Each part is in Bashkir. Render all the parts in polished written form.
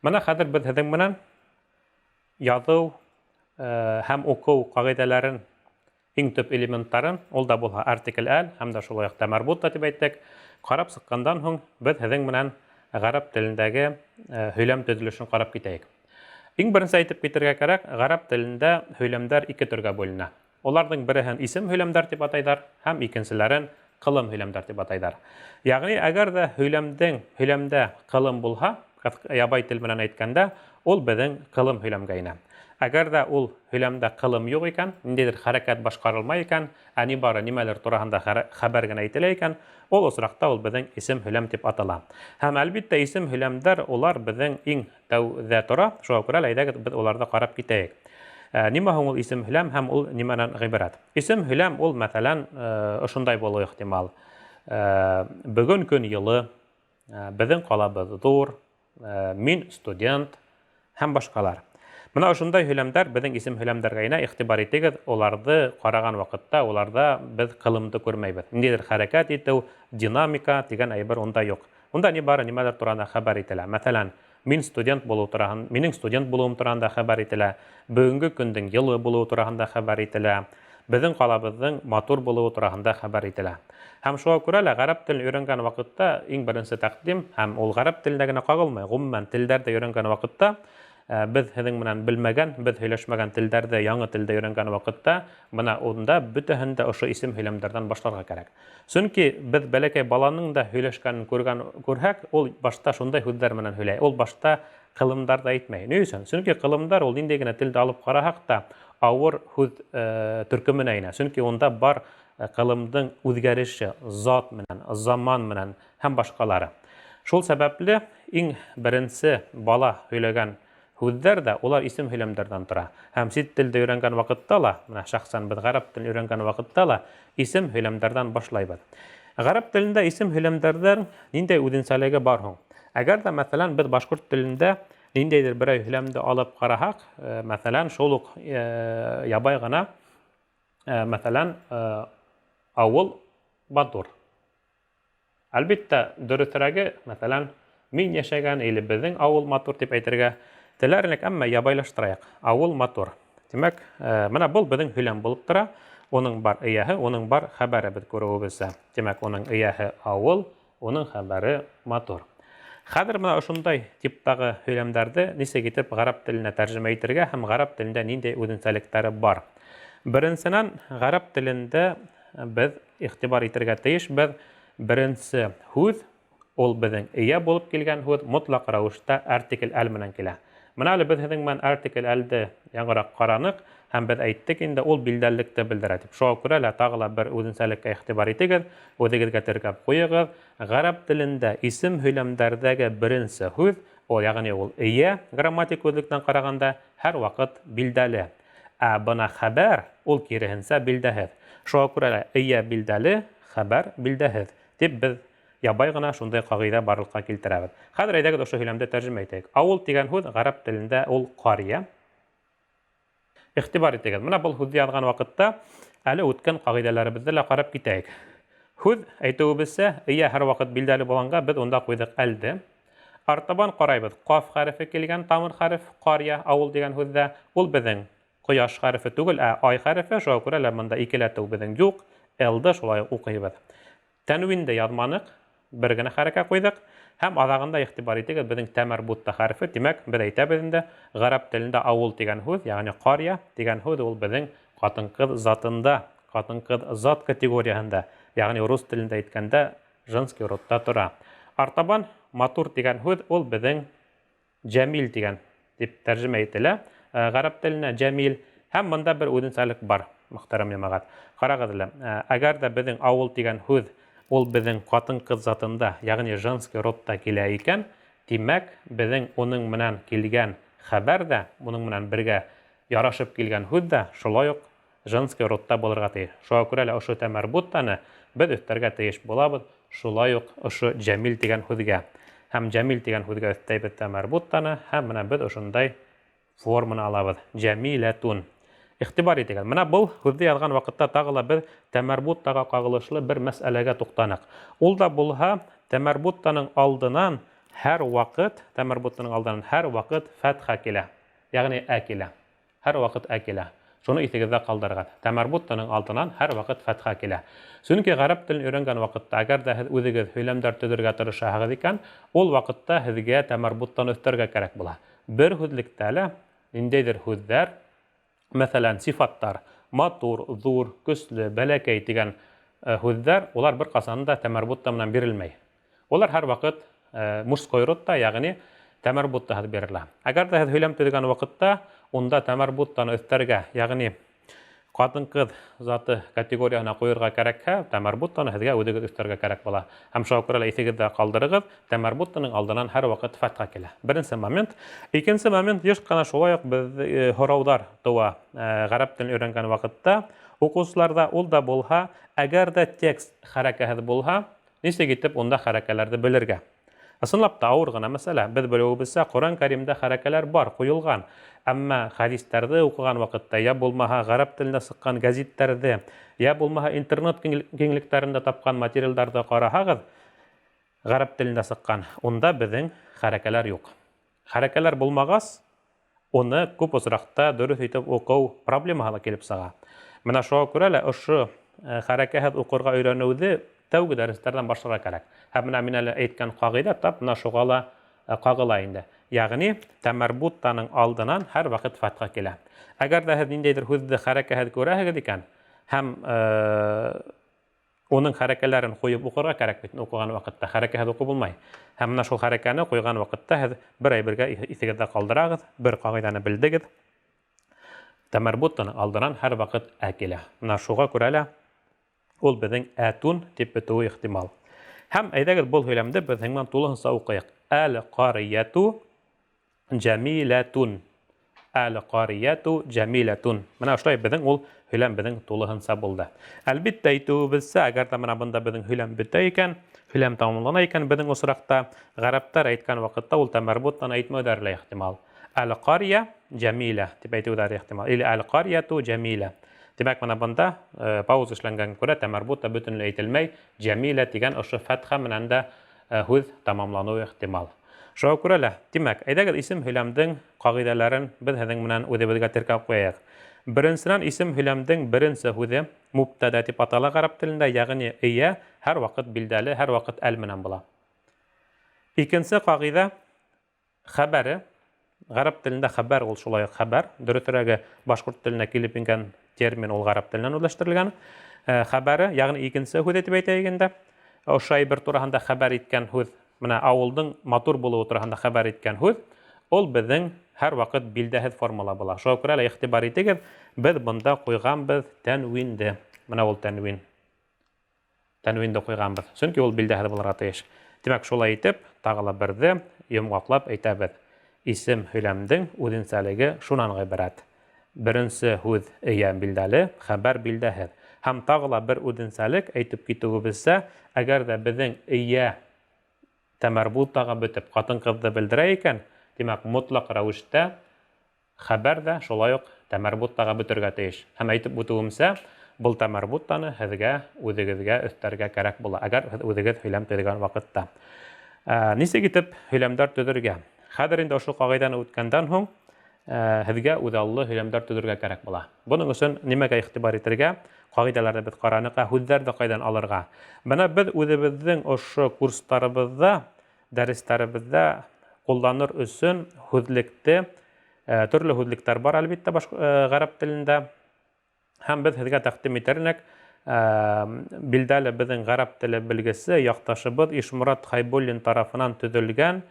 Менә хәзер без һеҙҙең менән яҙыу һәм уҡыу ҡағиҙәләрен иң төп элементтарын, ул да булһа артикль әл һәм дә шулай уҡ тәмәрбут та тип әйттек, ҡарап сыҡҡандан һуң беҙ һеҙҙең менән ғәрәп телендәге һөйләм төҙөлөшөн ҡарап китәйек. Иң беренсе әйтеп китергә кәрәк, ғәрәп телендә һөйләмдәр ике төргә бүленә. Уларҙың береһен исем һөйләмдәр дип атайҙар һәм икенселәрен ҡылым һөйләмдәр дип атайҙар. Ягъни, әгәр ҙә һөйләмдең һөйләмдә ҡылым булһа, ябай тел менән әйткәндә, ул беҙҙең ҡылым һөйләмгә инә. Әгәр ҙә ул һөйләмдә ҡылым юҡ икән, ниндәйҙер хәрәкәт башҡарылмай икән, ә ни бары нимәлер тураһында хәбәр генә әйтелә икән, ул осракта ул беҙҙең исем һөйләм дип атала. Һәм, әлбиттә, исем һөйләмдәр улар беҙҙең иң тәүҙә тора, шуға күрә лә әйҙәгеҙ беҙ уларҙы ҡарап китәйек. Нимә һуң ул исем һөйләм һәм ул нимәнән ғибәрәт? Исем һөйләм ул, мәҫәлән, ошондай булыуы ихтимал. Бөгөн көн йылы, беҙҙең ҡалабыҙ ҙур, мин студент һәм башҡалар. Бына ошондай һөйләмдәр беҙҙең исем һөйләмдәргә инә, игътибар итегеҙ, уларҙы ҡараған ваҡытта уларҙа беҙ ҡылымды күрмәйбеҙ. Ниндәйҙер хәрәкәт итеү, динамика тигән әйбер унда юҡ. Унда ни бары нимәлер тураһында хәбәр ителә. Мәҫәлән, мин студент булыу тураһын, минең студент булыуым тураһында хәбәр ителә, бөгөнгө көндөң йылы булыуы тураһында хәбәр ителә, беҙҙең ҡалабыҙҙың матур булыуы тураһында хәбәр ителә. Һәм шуға күрә лә ғәрәп телен өйрәнгән ваҡытта иң беренсе тәкъдим, һәм ул ғәрәп теленә генә ҡағылмай, ғөмүмән, телдәрҙе өйрәнгән ваҡытта, беҙ һеҙҙең менән белмәгән, беҙ һөйләшмәгән телдәрҙе яңы телдә өйрәнгән ваҡытта, бына унда бөтәһен дә ошо исем һөйләмдәрҙән башларға кәрәк. Сөнки беҙ бәләкәй баланың да һөйләшкәнен күргән күрһәк, ул башта шундай һүҙҙәр менән һөйләй. Ул башта ҡылымдар да әйтмәй. Ни өсөн? Сөнки ҡылымдар ул ниндәй генә телдә алып ҡараһаҡ та, ауыр һүҙ төркөмөнә инә. Сөнки унда бар ҡылымдың үҙгәреше зат менән, заман менән һәм башҡалары. Шул сәбәпле иң беренсе бала һөйләгән Һүҙҙәр ҙә улар исем һөйләмдәрҙән тора. Һәм сит телде өйрәнгән ваҡытта ла, менә шәхсән беҙ ғәрәп телен өйрәнгән ваҡытта ла исем һөйләмдәрҙән башлайбыҙ. Ғәрәп телендә исем һөйләмдәрҙән ниндәй үҙенсәлеге бар һуң? Әгәр ҙә, мәҫәлән, беҙ башҡорт телендә ниндәйҙер берәй һөйләмде алып ҡараһаҡ, мәҫәлән, шул уҡ ябай ғына, мәҫәлән, авыл матур. Әлбиттә, дөрөҫрәге, мәсәлән, мин йәшәгән или беҙҙең ауыл матур дип әйтергә теләр инек, әммә ябайлаштырайыҡ. Ауыл матур. Тимәк, менә был беҙҙең һөйләм булып тора. Уның бар эйәһе, уның бар хәбәре беҙ күреүебеҙсә. Тимәк, уның эйәһе ауыл, уның хәбәре матур. Хәҙер менә ошондай типтагы һөйләмдәрҙе нисек итеп гарәп теленә тәржемә итергә һәм гарәп телендә ниндәй үҙенсәлектәре бар? Беренсенән, гарәп телендә беҙ Игътибар итергә тейешбеҙ, беренсе һүҙ, ул беҙҙең эйә булып килгән һүҙ, мотлаҡ рәүештә артикль әл менән килә. Менә әле беҙ һеҙҙең менән артикль әлде яңыраҡ ҡараныҡ һәм беҙ әйттек инде, ул билдәлелекте белдерә дип. Шуға күрә лә тағы ла бер үҙенсәлеккә игътибар итегеҙ, үҙегеҙгә теркәп ҡуйығыҙ, гарәп телендә исем һөйләмдәрҙәге беренсе һүҙ, ул, ягъни ул эйә, грамматик күҙлектән ҡарағанда, һәрваҡыт билдәле. Ә бына хәбәр, ул киреһенсә билдәһеҙ. Шуға күрә лә эйә билдәле, хәбәр билдәһеҙ, дип беҙ ябай ғына шундай ҡағиҙә барлыҡҡа килтерәбеҙ. Хәҙер әйҙәгеҙ ошо һөйләмде тәржемә итәйек. Ауыл тигән һүҙ гарәп телендә ул ҡарья. Игътибар итегеҙ, менә был һүҙҙе яҙған ваҡытта әле үткән ҡағиҙәләребеҙҙе лә ҡарап китәйек. Һүҙ, әйтеүебеҙсә, эйә һәрваҡыт билдәле булғанға беҙ унда ҡуйҙыҡ әлде. Артабан ҡарайбыҙ, ҡаф хәрефе килгән тамыр хәреф, ҡарья, ауыл дигән һүҙҙә, ул беҙҙең ҡояш хәрефе түгел, ә ай хәрефе, шуға күрә лә монда икеләтеү беҙҙең юҡ, л-ды шулай уҡ уҡыйбыҙ. Тәнвинде яҙманыҡ, бер генә хәрәкә ҡуйҙыҡ. Һәм аҙағында игътибар итегеҙ, беҙҙең тәмәрбутта хәрефе, тимәк, беҙ әйтәбеҙ инде, гарәп телендә ауыл дигән һүҙ, ягъни ҡарья дигән һүҙ ул беҙҙең ҡатын-ҡыҙ затында, ҡатын-ҡыҙ зат категорияһында, ягъни рус телендә әйткәндә, женский родта тора. Артабан матур дигән һүҙ ул беҙҙең җәмил дигән дип тәрҗемә ителә. Гарәп теленә җәмил. Һәм монда бер үзенчәлек бар, мөхтәрәм җәмәгать. Карагыз әле, әгәр дә безнең авыл дигән һүҙ ул безнең хатын-кыз затында, ягъни женский родта килә икән, димәк, безнең уның менән килгән хәбәр дә, уның менән бергә ярашып килгән һүҙ дә шулай ук женский родта булырга тиеш. Шуңа күрә лә ошо тәмәрбуттаны без өҫтәргә тиеш булабыҙ, шулай уҡ ошо җәмил дигән һүҙгә. Һәм җәмил дигән һүҙгә өҫтәйбеҙ тәмәрбуттаны, һәм менә беҙ ошондай форманы алабыҙ, җәмиләтун. Игътибар итегеҙ, менә был һүҙҙе яҙған ваҡытта тағы ла беҙ тәмәрбуттаға ҡағылышлы бер мәсьәләгә туҡтаныҡ. Ул да булһа, тәмәрбуттаның алдынан һәр ваҡыт, тәмәрбутының алдынан һәр ваҡыт фәтхә килә, ягъни ә килә. Һәр ваҡыт ә килә. Шуны иҫегеҙҙә ҡалдырығыҙ. Тәмәрбуттаның алдынан һәр ваҡыт фәтхә килә. Сөнки ғәрәп телен өйрәнгән ваҡытта, әгәр дә һеҙ үҙегеҙ һөйләмдәр төҙөргә тырышаһығыҙ икән, ул ваҡытта һеҙгә тәмәрбуттан өҫтәргә кәрәк була. Бер һүҙлектә лә ниндәйҙер һүҙҙәр, мәҫәлән, сифаттар, матур, ҙур, көслө, бәләкәй тигән һүҙҙәр, улар бер ҡасан да тәмәрбутта менән бирелмәй. Улар һәр ваҡыт мужской родта, ягъни тәмәрбуттаһыҙ бирелә. Әгәр ҙә һеҙ һөйләм төҙөгән ваҡытта, унда тәмәрбуттаны өҫтәргә, ягъни ҡатын-ҡыҙ заты категорияһына ҡуйырға кәрәкһә, тәмәрбуттаны һеҙгә үҙегеҙ өҫтәргә кәрәк була. Һәм шуға күрә лә иҫегеҙҙә ҡалдырығыҙ, тәмәрбуттаның алдынан һәр ваҡыт фәтхә килә. Беренсе момент. Икенсе момент, еш ҡына шулай уҡ беҙ һорауҙар тыуа ғәрәп телен өйрәнгән ваҡытта уҡыусыларҙа, ул да булһа, әгәр ҙә текст хәрәкәһеҙ булһа, нисек итеп унда хәрәкәләрҙе белергә? Ысынлап та ауыр ғына мәсьәлә. Беҙ белеүебеҙсә, Ҡөрьән Кәримдә хәрәкәләр бар, ҡуйылған. Әммә хәдистәрҙе уҡыған ваҡытта, йә булмаһа ғәрәп телендә сыҡҡан гәзиттәрҙе, йә булмаһа интернет киңлектәрендә тапҡан материалдарҙы ҡараһағыҙ, ғәрәп телендә сыҡҡан, унда беҙҙең хәрәкәләр юҡ. Хәрәкәләр булмағас, уны күп осраҡта дөрөҫ итеп уҡыу проблемаһы ла килеп сыға. Менә шуға күрә лә ошо хәрәкәһеҙ уҡырға өйрәнеүҙе тәүге дәрестәрҙән башларға кәрәк. Һәм менә мин әле әйткән ҡағиҙә тап менә шуға ла ҡағыла инде. Ягъни тәмәрбуттаның алдынан һәр ваҡыт фәтхә килә. Әгәр ҙә һеҙ ниндәйҙер һүҙҙе хәрәкәһеҙ күрәһегеҙ икән һәм Уның хәрәкәләрен ҡуйып уҡырға кәрәк бит, уҡыған ваҡытта хәрәкәһеҙ уҡып булмай. Һәм менә шул хәрәкәне ҡуйған ваҡытта һеҙ бер әйбергә иҫегеҙҙә ҡалдырағыҙ, бер ҡағиҙәне белдегеҙ. Тәмәрбутының алдынан һәр ваҡыт ә килә. Менә шуға күрә лә ул беҙҙең әтун тип бөтөүе ихтимал. Һәм әйҙәгеҙ был һөйләмде беҙ һең менән тулыһынса уҡыйыҡ. Әл-ҡарияту Җәмиләтун. Әл-карияту җәмиләтун. Менә шулай безнең ул һөйләм безнең тулыһынча булды. Әлбиттә, әйтүебезчә, әгәр дә менә монда безнең һөйләм бетә икән, һөйләм тәмамлана икән безнең очракта, гарәпләр әйткән вакытта ул тәмәрбуттан әйтмәүләре лә ихтимал. Әл-кария җәмилә дип әйтүләре ихтимал. Или әл-карияту җәмилә. Димәк, менә монда э, пауза эшләнгәнгә күрә тәмәрбут та бөтенләй әйтелмәй, җәмилә дигән ошо фәтхә менән дә э, һүз тәмамлануы ихтимал. Шуңа күрә лә, димәк, әйдәгез исем һөйләмдең кагыйдәләрен без һезнең менән үзебезгә теркәп куяйык. Беренчедән, исем һөйләмдең беренче һүзе мубтәдә дип атала гарәп телендә, ягъни ия һәрвакыт билдәле, һәрвакыт әл менән була. Икенче кагыйдә хәбәре. Гарәп телендә хәбәр ул шулай ук хәбәр. Дөресрәге, башкорт теленә килеп ингән термин ул гарәп теленнән үзләштерелгән. Э, хәбәре, ягъни икенче һүзе дип әйтәйек инде. Ошо әйбер тураһында хәбәр иткән һүҙ Менә авылдың матур булуы тураһында хәбәр иткән һүҙ, ул беҙҙең һәрваҡыт билдәһеҙ формала була. Шуға күрә лә игътибар итегеҙ, беҙ бында ҡуйғанбыҙ тәнвинде. Менә ул тәнвин. Тәнвинде ҡуйғанбыҙ. Сөнки ул билдәһеҙ булырға тейеш. Тимәк, шулай итеп, тағы ла берҙе йомғаҡлап әйтәбеҙ. Исем һөйләмдең үҙенсәлеге шунан ғибәрәт. Беренсе һүҙ эйә билдәле, хәбәр билдәһеҙ. Һәм тағы ла бер үҙенсәлек әйтеп китеүебезсә, әгәр ҙә беҙҙең эйә тәмәрбутаға бөтөп ҡатын-ҡыҙҙы белдерә икән, димәк, мотлаҡ рәүештә хәбәр ҙә шулай уҡ тәмәрбутаға бөтөргә тейеш. Һәм әйтеп үтеүемсә, был тәмәрбутаны һеҙгә үҙегеҙгә өҫтәргә кәрәк була, әгәр һеҙ үҙегеҙ һөйләм төҙөгән ваҡытта. Нисек итеп һөйләмдәр төҙөргә? Хәҙер инде ошо ҡағиҙәне үткәндән һуң, һеҙгә үҙаллы һөйләмдәр төҙөргә кәрәк була. Буның өсөн нимәгә игътибар итергә? Ҡағиҙәләрҙе беҙ ҡараныҡ, ә һүҙҙәрҙе ҡайҙан алырға? Бына беҙ үҙебеҙҙең ошо курстарыбыҙҙа, дәрестәребеҙҙә ҡулланыр өсөн һүҙлекте, төрлө һүҙлектәр бар, әлбиттә, ғәрәп телендә. Һәм беҙ һеҙгә тәҡдим итер инек, билдәле беҙҙең ғәрәп теле белгесе, яҡташыбыҙ Ишморат Хайбуллин тарафынан төҙөлгән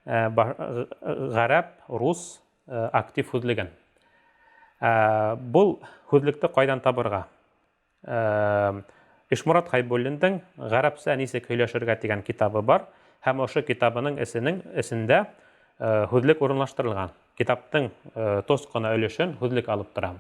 ғәрәп, рус актив һүҙлеген. Был һүҙлекте ҡайҙан табырға? Ишморат Хайбуллиндың Ғәрәпсә нисек һөйләшергә тигән китабы бар, һәм ошо китабының эсенең эсендә һүҙлек урынлаштырылған. Китаптың тос ҡына өлөшөн һүҙлек алып тора.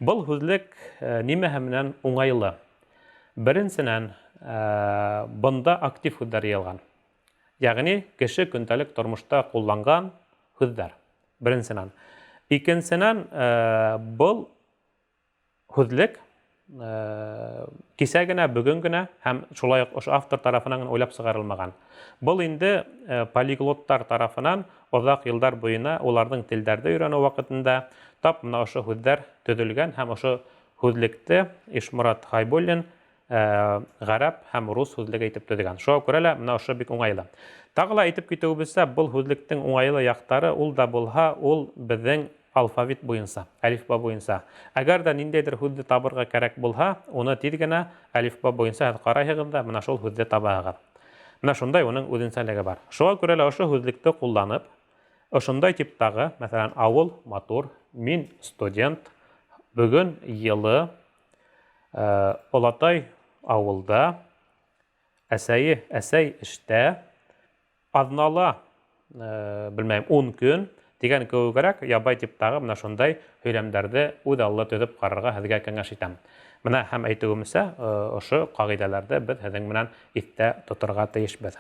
Был һүҙлек нимәһе менән уңайлы? Беренсенән, бында актив һүҙҙәр йыйылған. Ягъни кеше көндәлек тормошта ҡулланған һүҙҙәр. Беренсенән. Икенсенән, был һүҙлек Кисә генә, бөгөн генә һәм шулай ук ошо автор тарафынан гына уйлап сығарылмаған. Был инде полиглоттар тарафынан оҙаҡ йылдар буйына уларҙың телдәрҙе өйрәнеү ваҡытында тап мына ошо һүҙҙәр төҙөлгән һәм ошо һүҙлекте Ишморат Хайбуллин ғәрәп һәм рус һүҙлеге итеп төҙөгән. Шуға күрә лә мына ошо бик уңайлы. Тағы ла әйтеп китеүебеҙсә, был һүҙлектең уңайлы яҡтары ул да булһа, ул беҙҙең алфавит буйынса, әлифба буйынса. Әгәр ҙә ниндәйҙер һүҙҙе табырға кәрәк булһа, уны тиҙ генә әлифба буйынса һеҙ ҡарайһығыҙ ҙа, мына шул һүҙҙе табаһығыҙ. Менә шундай уның үҙенсәлеге бар. Шуға күрә лә ошо һүҙлекте ҡулланып, ошондай типтағы, мәҫәлән, авыл матур, мин студент, бөгөн йылы, олатай ауылда, әсәйе, әсәй эштә, аҙнала, белмәйем, 10 көн тигән кеүегерәк ябай типтағы менә шундай һөйләмдәрҙе үҙ аллы төҙөп ҡарарға һеҙгә кәңәш итәм. Менә һәм әйтеүемсә, ошо ҡағиҙәләрҙе беҙ һеҙҙең менән иҫтә тоторға тейешбеҙ.